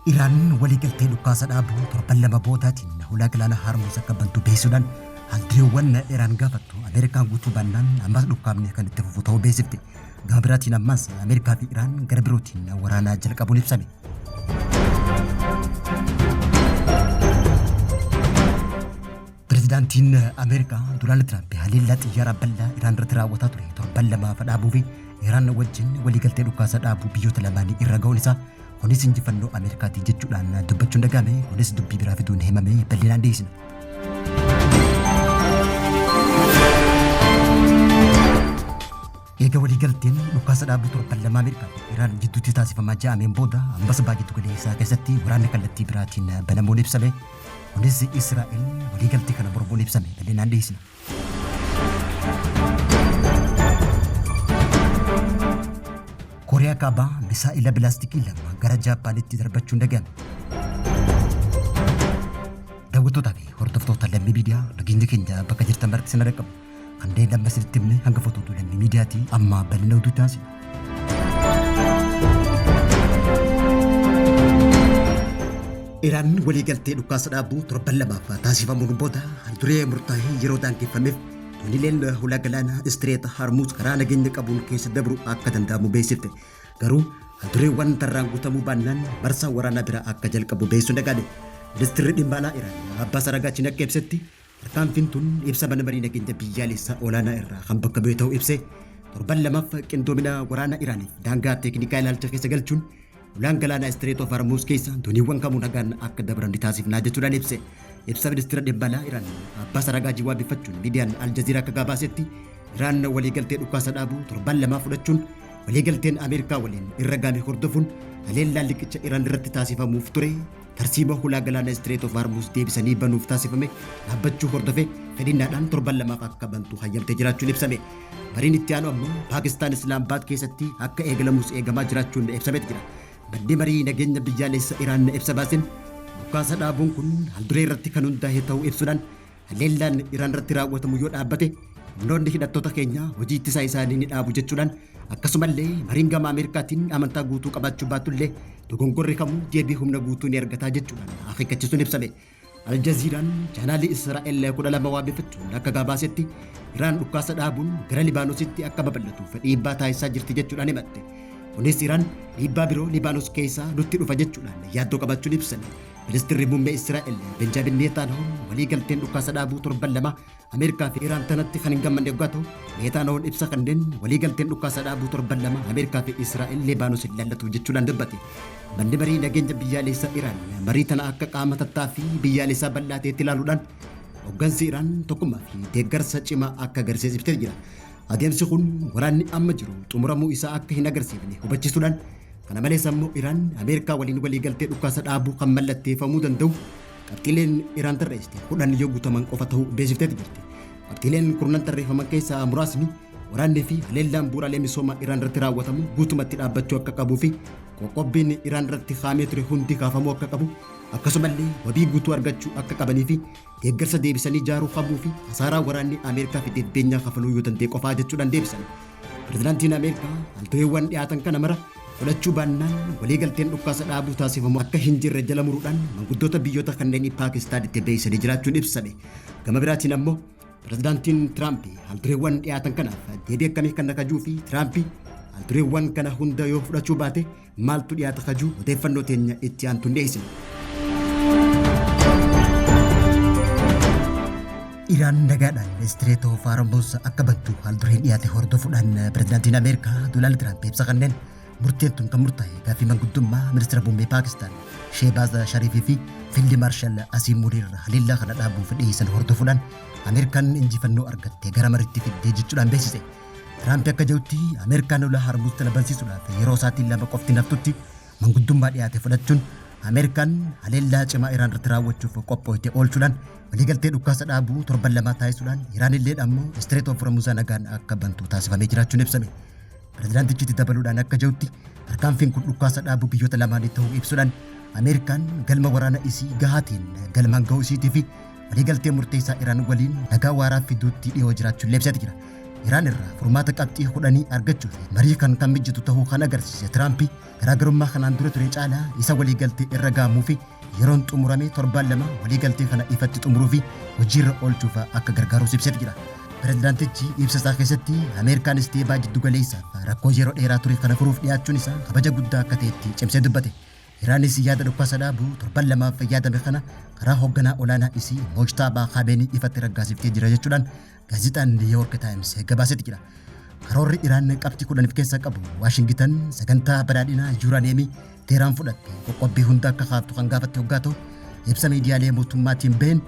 Iraan waliigaltee dhukaasa dhaabuu torban 2 boodaatiin hulaa galaana Haarmuuz akka bantu beeksisuudhaan haaldureewwan Iraan gaafattu Ameerikaan guutuu baannaan ammas dhukaafni kan itti fufu ta'uu beeksifte. Gama biraatiin ammas Ameerikaa fi Iraan gara birootiin waraanaa jalqabuun ibsame. Pirezidaantiin Ameerikaa Doonaald Tiraamp haleellaa xiyyaaraa bal'aa Iraan irratti raawwataa ture torban lamaaf dhaabuu fi Iraan wajjin waliigaltee dhukaasa dhaabuu biyyoota lamaanii irra ga'uun isaa kunis injifannoo Ameerikaati jechuudhaan dubbachuun dhaga'ame. Kunis dubbii biraa fiduun himame bal'inaan dhiyeessina. Eega waliigalteen dhukaasa dhaabuu torban lamaa Ameerikaa fi Iraan jidduutti taasifamaa ja'ameen booda ammas baha giddu galeessaa keessatti waraanni kallattii biraatiin banamuun ibsame. Kunis Israa'el waliigaltee kana mormuun ibsame. Bal'inaan dhiyeessina. Kooriyaa Kaabaa misaa'ila bilaastikii 2 gara Jaappaanitti darbachuun dhaga'ame. Daawwattootaa fi hordoftoota Lammii Miidiyaa, nageenya keenya bakka jirtan maratti isin dhaqqabu. Kanneen amma isinitti himne hanga fotoota Lammii Miidiyaatii amma bal'ina oduu taasisa. Iraan waliigaltee dhukaasa dhaabuu torban lamaaf taasifamuun booda haalduree murtaa'ee yeroo daangeffameef doonileen hulaa galaanaa Istireet Harmuuz karaa nageenya qabuun keessa dabru akka danda'amu beeksifte. Garuu haaldureewwan tarraan guutamuu baannaan marsaa waraanaa biraa akka jalqabu beeksisuun dhaga'ame. Ministirri dhimma alaa Iraan Abbaas Aragaachiin akka ibsetti, Tarkaanfiin tun ibsa Mana Marii Nageenya Biyyaalessaa Olaanaa irraa kan bakka bu'e ta'uu ibsee, torban lamaaf qindoomina waraana Iraaniif daangaa teeknikaa ilaalcha keessa galchuun ulaan galaanaa Strait of Hormuz keessa dooniiwwan kamuu nagaan akka dabran ni taasifna jechuudhaan ibse. Ibsa Ministira Dhimma Alaa Iraan Abbaas Aragaajii waabeffachuun miidiyaan Al Jazeera akka gabaasetti, Iraan waliigaltee dhukaasa dhaabuu torban lamaa fudhachuun waliigalteen Ameerikaa waliin irra gahame hordofuun haleellaan liqicha Iraan irratti taasifamuuf ture Tarsiimoo hulaa galaana Strait of Hormuz deebisanii banuuf taasifame dhaabbachuu hordofee fedhinnaadhaan torban lamaaf akka bantu hayyamtee jiraachuun ibsame. Mariin itti aanu ammoo Paakistaan Islaambaad keessatti akka eegalamus eegamaa jiraachuun ibsameeti jira. Manni marii nageenya biyyaalessa Iraan ibsa baaseen dhukaasa dhaabuun kun haalduree irratti kan hundaa'e ta'uu ibsuudhaan haleellaan Iraan irratti raawwatamu yoo dhaabbate humnoonni hidhattoota keenyaa hojii ittisaa isaanii ni dhaabu jechuudhaan, akkasumallee mariin gama Ameerikaatiin amantaa guutuu qabaachuu baatullee dogongorri kamuu deebii humna guutuu ni argataa jechuudhaan akeekkachiisuun ibsame. Aljaziiraan chaanaalii Israa'el 12 waabeffachuun akka gabaasetti, Iraan dhukaasa dhaabuun gara Libaanositti akka babal'atuuf dhiibbaa taasisaa jirti jechuudhaan himatte. Kunis Iraan dhiibbaa biroo Libaanos keessaa nutti dhufa jechuudhaan yaaddoo qabaachuun ibsame. Ministirri Muummee Israa'el Benjaamin Neetaanyahuun walii galteen dhukaasa dhaabuu torban 2 Ameerikaa fi Iraan tanatti kan hin gammanne yoggaa ta'u, Neetaanyahuun ibsa kanneen walii galteen dhukaasa dhaabuu torban 2 Ameerikaa fi Israa'el Libaanos hin laallatu jechuudhaan dubbate. Manni marii nageenya biyyaalessaa Iraan marii tana akka qaama tattaaffii biyyaalessaa bal'aa ta'etti ilaaluudhaan hoggansi Iraan tokkummaa fi deeggarsa cimaa akka agarsiise ibsee jira. Adeemsi kun waraanni amma jiru xumuramuu isaa akka hin agarsiifne hubachiisuudhaan, kana malees ammoo Iraan Ameerikaa waliin waliigaltee dhukaasa dhaabuu kan mallatteeffamuu danda'u qabxiileen Iraan tarreessite 10 yoo guutaman qofa ta'uu beeksifteeti jirti. Qabxiileen kurnan tarreeffaman keessaa muraasni waraanni fi haleellaan bu'uuraalee misoomaa Iraan irratti raawwatamu guutumatti dhaabbachuu akka qabuu fi qoqqobbiin Iraan irratti kaa'amee ture hundi kaafamuu akka qabu, akkasumallee wabii guutuu argachuu akka qabanii fi deeggarsa deebisanii ijaaruu kamuu fi kasaaraa waraanni Ameerikaa fideef beenyaa kafaluu yoo danda'e qofaa jechuudhaan deebisan. Pirezidaantiin Ameerikaa haaldureewwan dhiyaatan kana mara fudhachuu baannaan waliigalteen dhukkaasa dhaabuu taasifamu akka hin jirre jala muruudhaan manguddoota biyyoota kanneenii Paakistaanitti beeksisanii jiraachuun ibsame. Gama biraatiin ammoo Pirezidaantiin Tiraamp haaldureewwan dhiyaatan kanaaf deebii akkamii kenna kajuu fi Tiraamp haaldureewwan kana hunda yoo fudhachuu baate maaltu dhiyaata kajuu odeeffannoo teenya itti aantuun dhiyeessina. Iraan nagaadhaan Strait of Hormuz akka bantu haaldureen dhiyaate hordofuudhaan pirezidaantiin Ameerikaa Doonaald Tiraamp ibsa kanneen murteen tun kan murtaa'e gaaffii manguddummaa ministeera muummee Paakistaan Sheebaaz Shariifii fi Fiildi Maarshal Asiim Muniir haleellaa kana dhaabuuf dhiyeessan hordofuudhaan Ameerikaan injifannoo argatte gara mariitti fiddee jechuudhaan beeksise. Tiraamp akka jedhutti, Ameerikaan ulaa Harmuuz tana bansiisuudhaaf yeroo sa'aatiin 2 qofti naftutti manguddummaa dhiyaate fudhachuun Ameerikaan haleellaa cimaa Iraan irratti raawwachuuf qophooyte oolchuudhaan waliigaltee dhukkaasa dhaabuu torban lamaa taasisuudhaan Iraan illee ammoo Strait of Hormuz nagaan akka bantu taasifamee jiraachuun ibsame. Pirezidaantichi itti dabaluudhaan akka jedhutti, tarkaanfiin kun dhukkaasa dhaabuu biyyoota lamaanii ta'uu ibsuudhaan Ameerikaan galma waraana isii gahaa ta'een galmaan gahuu isiitii fi waliigaltee murteessaa Iraan waliin nagaa waaraa fiduutti dhiyoo jiraachuun ibseeti jira. Iraan irraa furmaata qabxii 10 argachuuf marii kan mijatu ta'uu kan agarsiise Tiraamp garaagarummaa kanaan dura ture caalaa isa waliigaltee irra gahamuu fi yeroon xumurame torbaan 2 waliigaltee kana ifatti xumuruu fi hojiirra oolchuuf akka gargaarus ibseet jira. Pirezidaantichi ibsa isaa keessatti Ameerikaanis ta'ee baha jiddu galeessaaf rakkoo yeroo dheeraa ture kana furuuf dhiyaachuun isaa kabaja guddaa akka ta'etti cimsee dubbate. Iraanis yaada dhukaasa dhaabuu torban lamaaf yaadame kana karaa hoogganaa olaanaa isii Mojtaabaa Khamenei ifatti raggaasiftee jira jechuudhaan gaazexaan New York Times gabaasetti jira. Karoorri Iraan qabxii 10 of keessaa qabu Waashingitan sagantaa badhaadhinaa yuuraaniyeemii Teeraan fudhatte qoqqobbii hunda akka kaaftu kan gaafatte hoggaa ta'u, ibsa miidiyaalee mootummaatiin baheen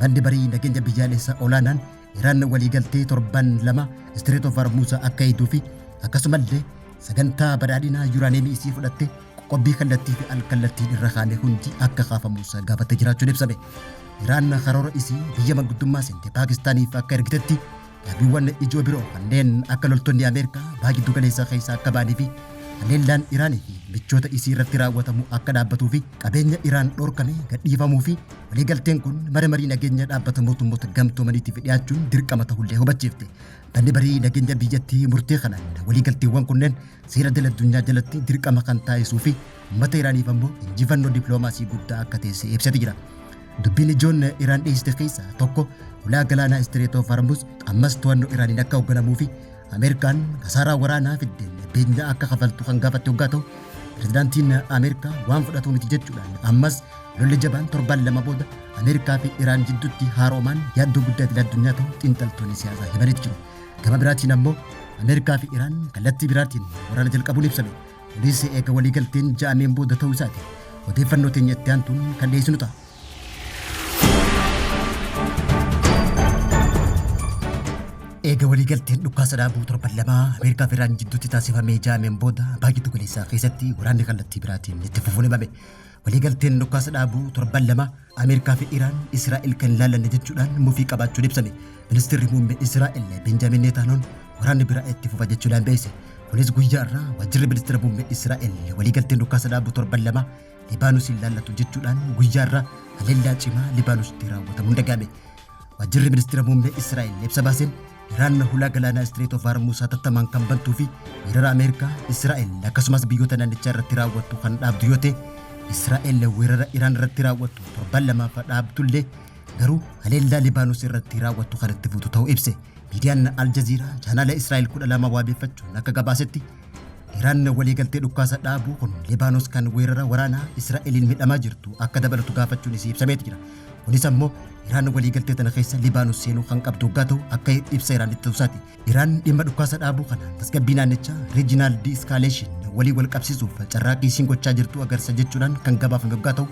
manni marii nageenya biyyaalessaa olaanaan Iraan waliigaltee torban 2 Strait of Hormuz akka eegduu fi akkasumallee sagantaa badhaadhinaa yuuraaniyeemii isii fudhatte qoqqobbii kallattii fi al-kallattiin irra kaa'ame hundi akka kaafamus gaafattee jiraachuun ibsame. Iraan karoora isii biyya manguddummaa seente Paakistaaniif akka ergitetti gaaffiiwwan ijoo biroo kanneen akka loltoonni Ameerikaa baha giddu galeessaa keessaa akka ba'anii fi haleellaan Iraanii fi michoota isii irratti raawwatamu akka dhaabbatuu fi qabeenya Iraan dhorkame gadhiifamuu fi waliigalteen kun mana marii nageenya dhaabbata mootummoota gamtoomaniitiif dhiyaachuun dirqama ta'ullee hubachiifte. Manni marii nageenya biyyattii murtee kanaan waliigalteewwan kunneen seera idil addunyaa jalatti dirqama kan taasisuu fi uummata Iraaniif ammoo injifannoo dippiloomaasii guddaa akka ta'e ibsate jira. Dubbiin ijoon Iraan dhiyeessite keessaa tokko ulaa galaanaa Strait of Hormuz ammas to'annoo Iraaniin akka hoogganamuu fi Ameerikaan kasaaraa waraanaa fiddeen beenyaa akka kafaltu kan gaafatte hoggaa ta'u, pirezidaantiin Ameerikaa waan fudhatu miti jechuudhaan ammas lolli jabaan torban 2 booda Ameerikaa fi Iraan jidduutti haaroomaan yaaddoo guddaa idil addunyaa ta'u xiinxaltoonni siyaasaa himaniitu jiru. Gama biraatiin ammoo Ameerikaa fi Iraan kallattii biraatiin waraana jalqabuun ibsame. Kunis eega waliigalteen ja'ameen booda ta'uu isaati. Odeeffannoo teenya itti aantuun kan dhiyeessinu ta'a. Eega waliigalteen dhukaasa dhaabuu torban 2 Ameerikaa fi Iraan jidduutti taasifamee ja'ameen booda baha giddu galeessaa keessatti waraanni kallattii biraatiin itti fufuun himame. Waliigalteen dhukaasa dhaabuu torban 2 Ameerikaa fi Iraan Israa'el kan ilaallanne jechuudhaan mufii qabaachuun ibsame. Ministeerri muummee Israa'el Benjaamin Neetaanoon waraanni biraa itti fufa jechuudhaan beeksise. Kunis guyyaa irraa waajjirri ministeera muummee Israa'el waliigalteen dhukaasa dhaabuu torban 2 Libaanos hin laallatu jechuudhaan guyyaa irraa haleellaa cimaa Libaanositti raawwatamuun dhaga'ame. Waajjirri ministeera muummee Israa'el ibsa baaseen Iraan hulaa galaanaa Strait of Hormuz hatattamaan kan bantuu fi weerara Ameerikaa, Israa'el akkasumas biyyoota naannichaa irratti raawwattu kan dhaabdu yoo ta'e, Israa'el weerara Iraan irratti raawwattu torban lamaaf dhaabdullee garuu haleellaa Libaanos irratti raawwattu kan itti fuutu ta'uu ibse. Miidiyaan Al Jazeera chaanaala Israa'el 12 waabeeffachuun akka gabaasetti Iraan waliigaltee dhukaasa dhaabuu kun Libaanos kan weerara waraanaa Israa'eliin miidhamaa jirtu akka dabalatu gaafachuun isii ibsameeti jira. Kunis ammoo Iraan waliigaltee tana keessa Libaanos seenuu kan qabdu hoggaa ta'u akka ibsa Iraanitti ta'uu isaati. Iraan dhimma dhukaasa dhaabuu kana tasgabbii naannichaa regional de-escalation walii wal qabsiisuuf carraaqqii isiin gochaa jirtu agarsiisa jechuudhaan kan gabaafame hoggaa ta'u,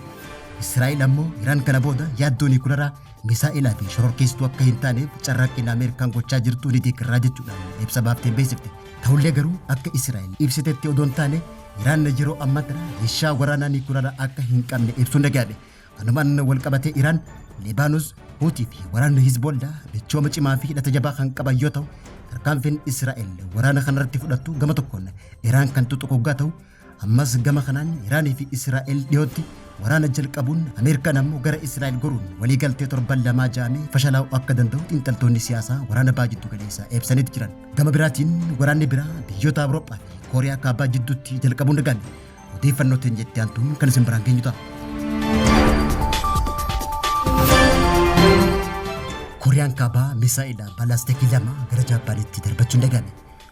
Israa'el ammoo Iraan kana booda yaaddoo niikularaa, misaa'elaa fi shororkeessituu akka hin taaneef carraaqqiin Ameerikaan gochaa jirtu ni deeggarraa jechuudhaan ibsa baafteen beeksifte. Ta'ullee garuu akka Israa'el ibsitetti odoo hin taane Iraan yeroo ammaa kana meeshaa waraanaa niikularaa akka hin qabne ibsuun dhaga'ame. Kanumaan wal qabatee Iraan, Libaanos, Huutii fi waraanni Hizboollaa michooma cimaa fi hidhata jabaa kan qaban yoo ta'u, tarkaanfiin Israa'el waraana kanarratti fudhattu gama tokkoon Iraan kan tuttuqu hoggaa ta'u, ammas gama kanaan Iraanii fi Israa'el dhiyootti waraana jalqabuun Ameerikaan ammoo gara Israa'el goruun waliigaltee torban lamaa ja'ame fashalaa'uu akka danda'u xiinxaltoonni siyaasaa waraana baha jiddu galeessaa ibsaniiti jiran. Gama biraatiin waraanni biraa biyyoota Awurooppaa fi Kooriyaa Kaabaa jidduutti jalqabuun dhaga'ame. Odeeffannoo teenya itti aantuun kan isin biraan geenyu ta'a. Kooriyaan Kaabaa misaa'ila baalaastikii 2 gara Jaappaanitti darbachuun dhaga'ame.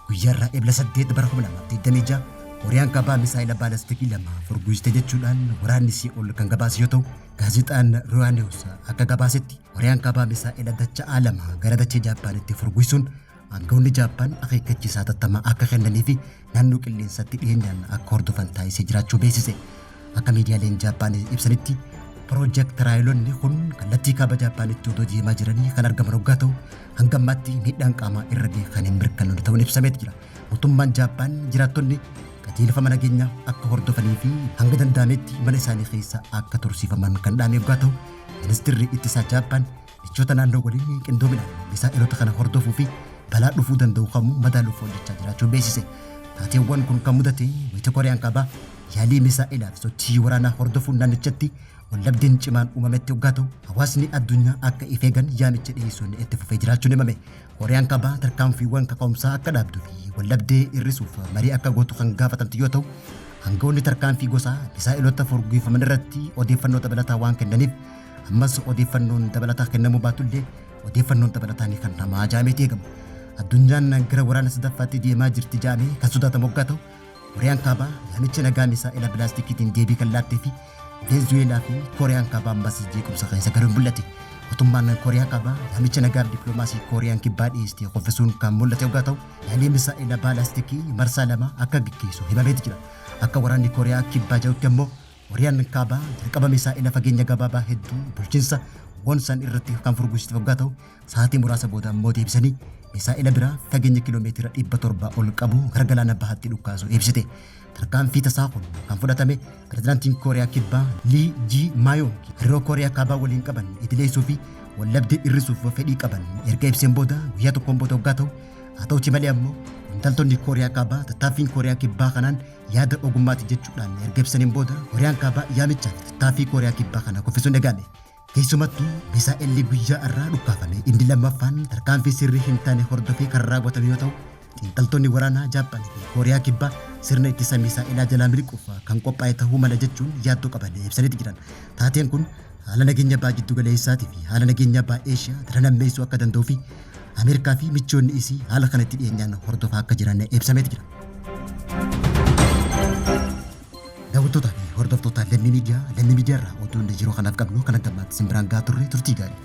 Guyyaa irraa Ebla 8 bara 2026 Kooriyaan Kaabaa misaa'ila baalastikii 2 furguiste jechuudhaan waraanni See'ool kan gabaase yoo ta'u, gaazexaan Royaa News akka gabaasetti Kooriyaan Kaabaa misaa'ila dacha'aa 2 gara dachee Jaappaanitti furguisuun aangawoonni Jaappaan akeekkachiisa hatattamaa akka kennanii fi naannoo qilleensatti dhiyeenyaan akka hordofan taasisee jiraachuu beeksise. Akka miidiyaaleen Jaappaan ibsanitti piroojeektaraayiloonni kun kallattii kaaba Jaappaanitti odoo deemaa jiranii kan argaman hoggaa ta'u, hanga ammaatti miidhaan qaamaa irra gahe kan hin mirkanoofne ta'uun ibsameeti jira. Mootummaan Jaappaan jiraattonni qajeelfama nageenyaa akka hordofanii fi hanga danda'ametti mana isaanii keessa akka tursiifaman kan dhaame hoggaa ta'u, ministirri ittisaa Jaappaan michoota naannoo waliin qindoominaan misaa'eloota kana hordofuu fi balaa dhufuu danda'u kamuu madaaluuf hojjechaa jiraachuu beeksise. Taateewwan kun kan mudate wayita Kooriyaan Kaabaa yaalii misaa'elaa fi sochii waraanaa hordofuun naannichatti waldhabdeen cimaan uumametti hoggaa ta'u, hawaasni addunyaa akka if eegan yaamicha dhiyeessuun itti fufee jiraachuun himame. Kooriyaan Kaabaa tarkaanfiiwwan kaka'umsaa akka dhaabduu fi waldhabdee hir'isuuf marii akka gootu kan gaafatamtu yoo ta'u, aangawoonni tarkaanfii gosaa misaa'ilota furgugifaman irratti odeeffannoo dabalataa waan kennaniif ammas odeeffannoon dabalataa kennamuu baatullee odeeffannoon dabalataa ni kennamaa jedhameeti eegama. Addunyaan gara waraana sadaffaatti deemaa jirti jedhamee kan sodaatamu hoggaa ta'u, Kooriyaan Kaabaa yaamicha nagaa misaa'ila bilaastikiitiin deebii kan laattee fi Veenzuweelaa fi Kooriyaan Kaabaa ammas jeequmsa keessa galuun mul'ate. Mootummaan Kooriyaa Kaabaa yaamicha nagaaf dippiloomaasii Kooriyaan Kibbaa dhiyeessite kuffisuun kan mul'ate hoggaa ta'u, yaalii misaa'ila baalaastikii marsaa 2 akka gaggeessu himameeti jira. Akka waraanni Kooriyaa Kibbaa jedhutti ammoo Kooriyaan Kaabaa jalqaba misaa'ila fageenya gabaabaa hedduu bulchiinsa Wonsan irratti kan furgugsite hoggaa ta'u, sa'aatii muraasa booda ammoo deebisanii misaa'ila biraa fageenya kiiloomeetira 700 ol qabu gara galaana bahaatti dhukkaasuu ibsite. Tarkaanfii tasaa kun kan fudhatame pirezidaantiin Kooriyaa Kibbaa Lii Jii Maayong hariiroo Kooriyaa Kaabaa waliin qaban idileessuu fi waldhabdee hir'isuuf fedhii qaban erga ibseen booda guyyaa tokkoon booda hoggaa ta'u, haa ta'uti malee ammoo qondaaltonni Kooriyaa Kaabaa tattaaffiin Kooriyaa Kibbaa kanaan yaada ogummaati jechuudhaan erga ibsaniin booda Kooriyaan Kaabaa yaamichaa fi tattaaffii Kooriyaa Kibbaa kana kuffisuun dhaga'ame. Keessumattuu misaa'elli guyyaa har'aa dhukkaafame inni lammaffaan tarkaanfii sirrii hin taane hordofee kan raawwatame yoo ta'u, xiinxaltoonni waraanaa Jaappaan fi Kooriyaa Kibbaa sirna ittisa misaa'elaa jalaa miliquuf kan qophaa'e tahuu mala jechuun yaaddoo qaban ibsaniiti jiran. Taateen kun haala nageenya Baha Jiddugaleessaatii fi haala nageenya Baha Eeshiyaa daran hammeessuu akka danda'uu fi Ameerikaa fi michoonni isii haala kana itti dhiyeenyaan hordofaa akka jiran ibsameeti jira. Daawwattootaa fi hordoftoota Lammii Miidiyaa, Lammii Miidiyaa irraa oduun yeroo kanaaf qabnu kan hanga ammaatti isin biraan gahaa turre turtii gaarii.